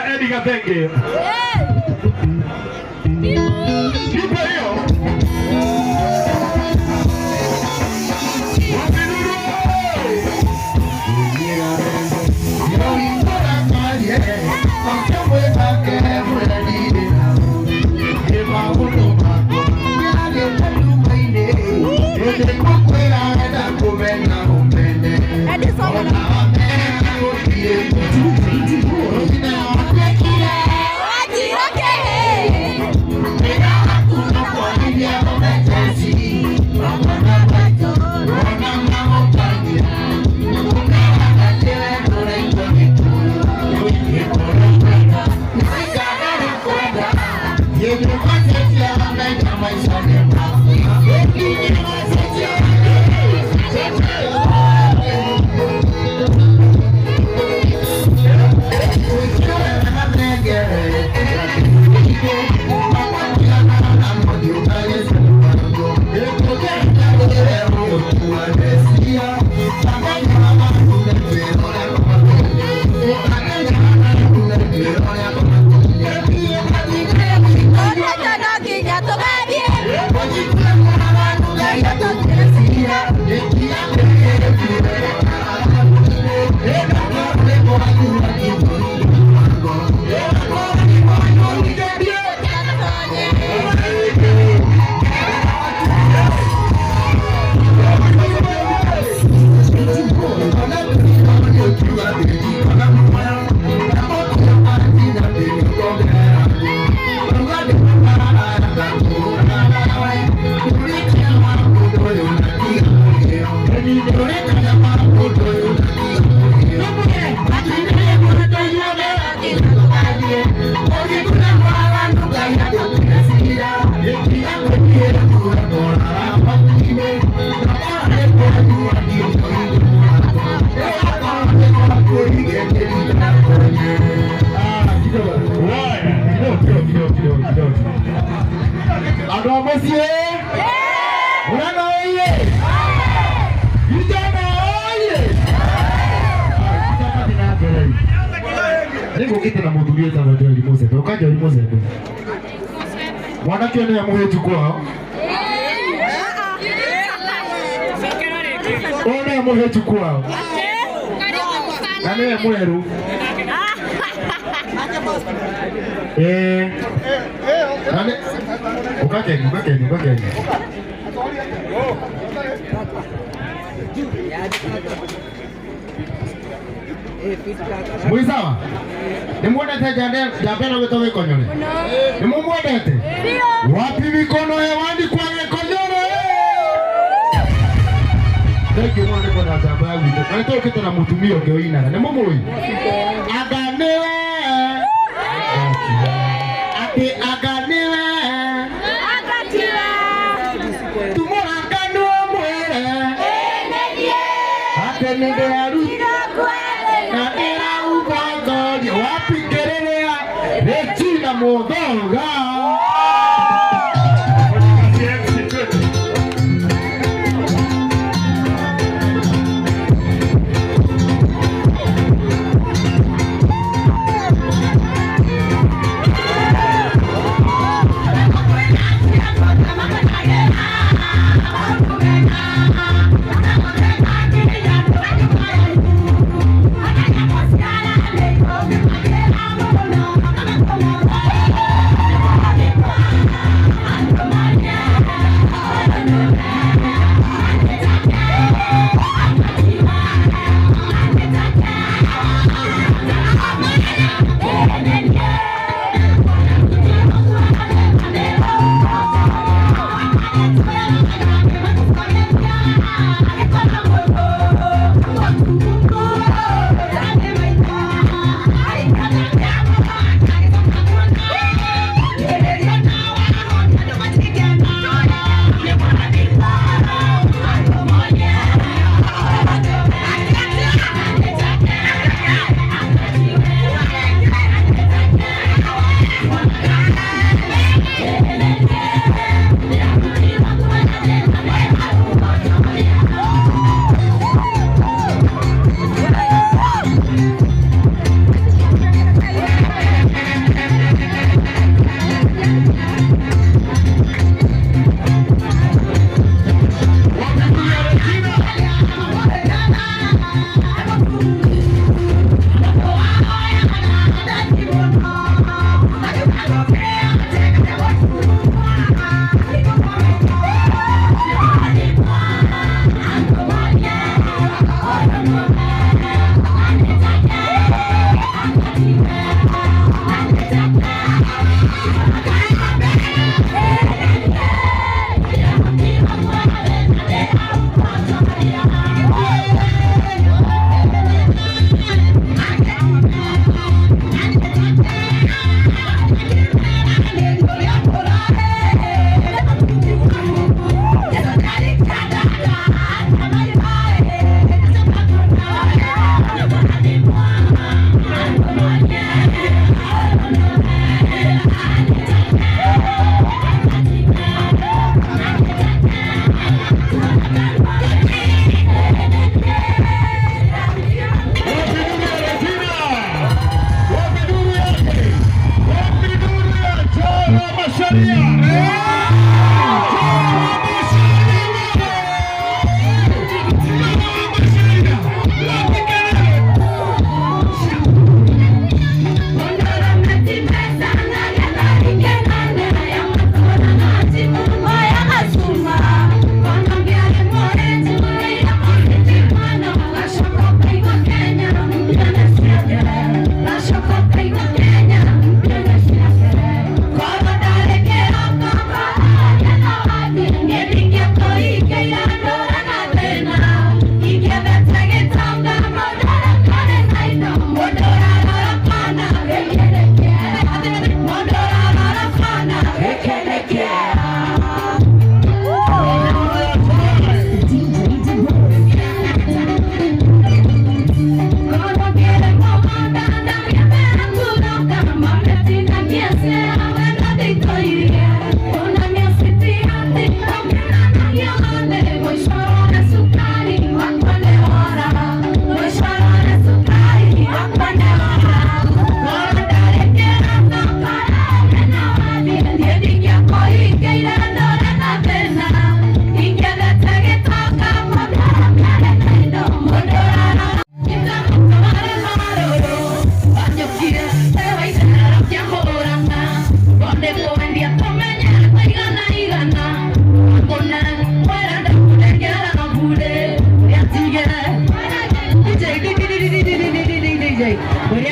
ya Eddie Gathenge. Nipe hiyo. Mwanake nĩ amũhĩtu kwao. Ũyũ nĩ amũhĩtu kwao. Na nĩwe mwerũ. Na nĩ ũkakeni ũkakeni ũkakeni. Mwĩ sawa? Nimwendete njamba ĩno gwĩtwo Gĩkonyore? Nimũmwendete? Wapi mikono hewani kwa Gĩkonyore? Thank you mwana kwa njamba ya gwitũ. Na nĩtũkĩte na mũtumia ũngĩ ũinaga. Nĩmũmũĩ? Anga nĩwe. Atĩ anga nĩwe. Tumũranga nĩũmwĩre. Atĩ nĩndĩraruta na ndĩrauga ngoria. Wapi kelele Regina Muthonga? Yeah.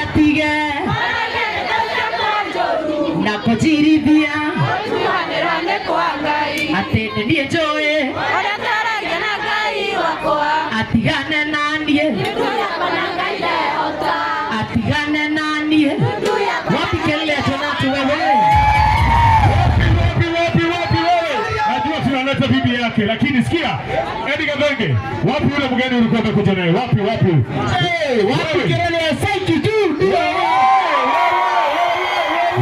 Atige na kũnjirithia atĩ nĩ niĩ njũĩ atigane na niĩ, atigane na niĩ. Wapi kelele ya Tonati wewe? Wapi, wapi, wapi, wapi wewe? Najua tunaleta bibi yake, lakini sikia, Eddie Gathenge, wapi yule mgeni ulikuwa umekuja naye? Wapi, wapi? Hey, wapi kelele ya Saiki Junior?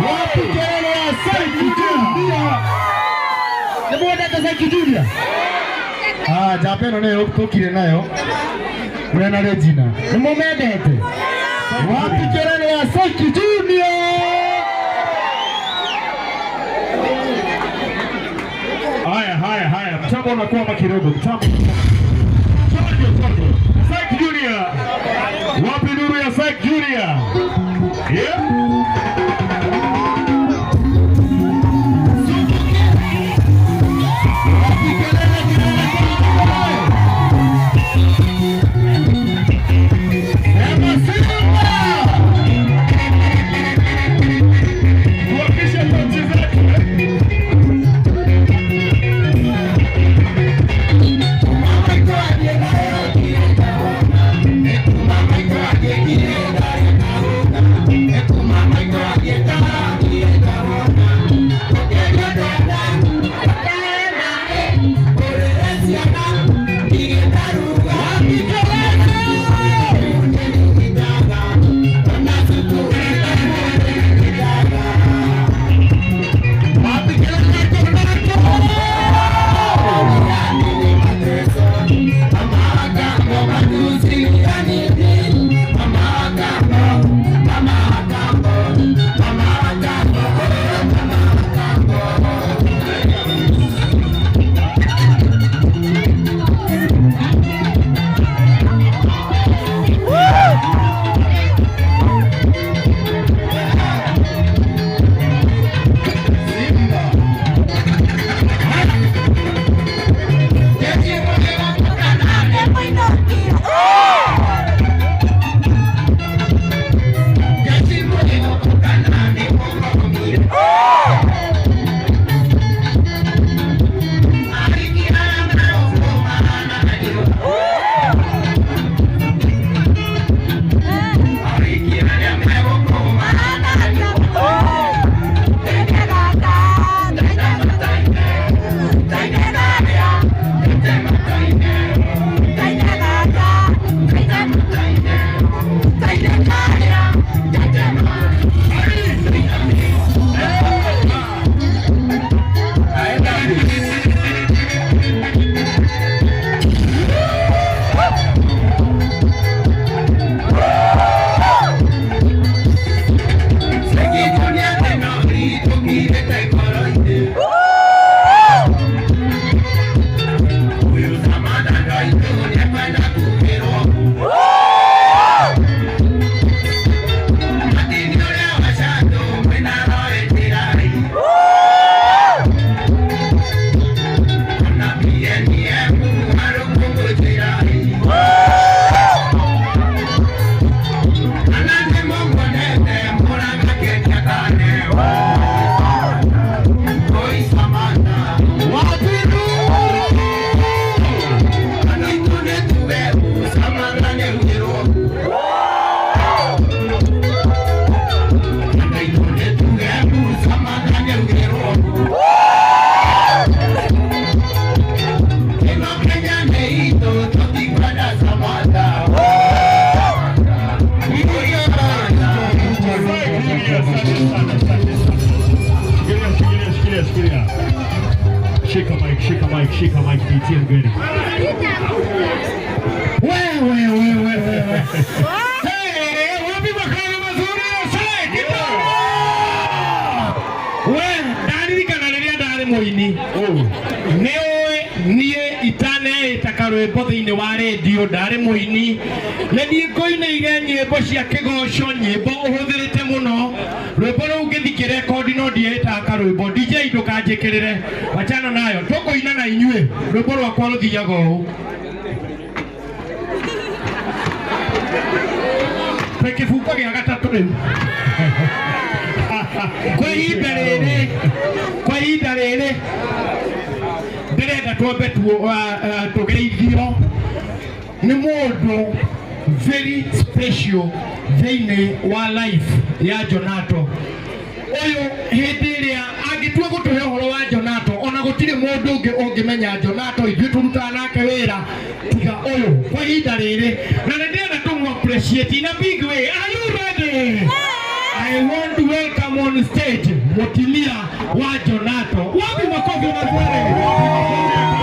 Wapi kelele ya Saiki Junior? Nĩ mwendete Saiki Junior? Ah, njamba ĩno nĩyo tũkire nayo mwena Regina. Nĩ mũmendete? Wapi kelele ya Saiki Junior? Haya, haya, haya, mtambo unakwama kidogo, mtambo. Chanjo, chanjo. Saik Junior. Wapi nuru ya Saik Junior? Yeah. Wapi kelele, kelele, kelele? Sema Simba! Tuwakishe tochi zetu. Wapi kelele? Wapi kelele Tonato? Wapi nuru? Saik Junior, asante sana, asante sana. Shikilia, shikilia, shikilia, shikilia. Shika mic, shika mic, shika mic, niitie mgeni. Wewe, wewe, wewe. Hey, wapi makofi mazuri ya Saiki Junior? We ndaririkana rĩrĩa ndarĩ mũini, nĩ ũĩ niĩ itaneĩta karwĩmbo thĩinĩ wa rĩndio, ndarĩ mũini nĩ niĩ ngũinĩire nyĩmbo cia kĩgoco, nyĩmbo ũhũthĩrĩte mũno. Rwĩmbo rũu ngĩthiĩ kĩrekondi no ndiĩtaga karwĩmbo. DJ, ndũkanjĩkĩrĩre, wachana nayo, tũkũina na inyuĩ. Rwĩmbo rwakwa rũthiaga ũũ. Twĩ kĩbungo gĩa gatatũ. Jonato rĩu. Kwa ihinda rĩrĩ, kwa ihinda rĩrĩ ndĩrenda twambe tũgeithio nĩ mũndũ very special thĩinĩ wa life ya Jonato. Ũyũ hĩndĩ ĩrĩa angĩtua gũtũhe ũhoro wa Jonato, ona gũtirĩ mũndũ ũngĩ ũngĩmenya Jonato, ithuĩ tũrutaga nake wĩra tiga ũyũ kwa ihinda rĩrĩ, na nĩ ndĩrenda tũmũ appreciate in a big way. Are you ready? I want to welcome on stage mũtumia wa Jonato. Wapi makofi mazuri?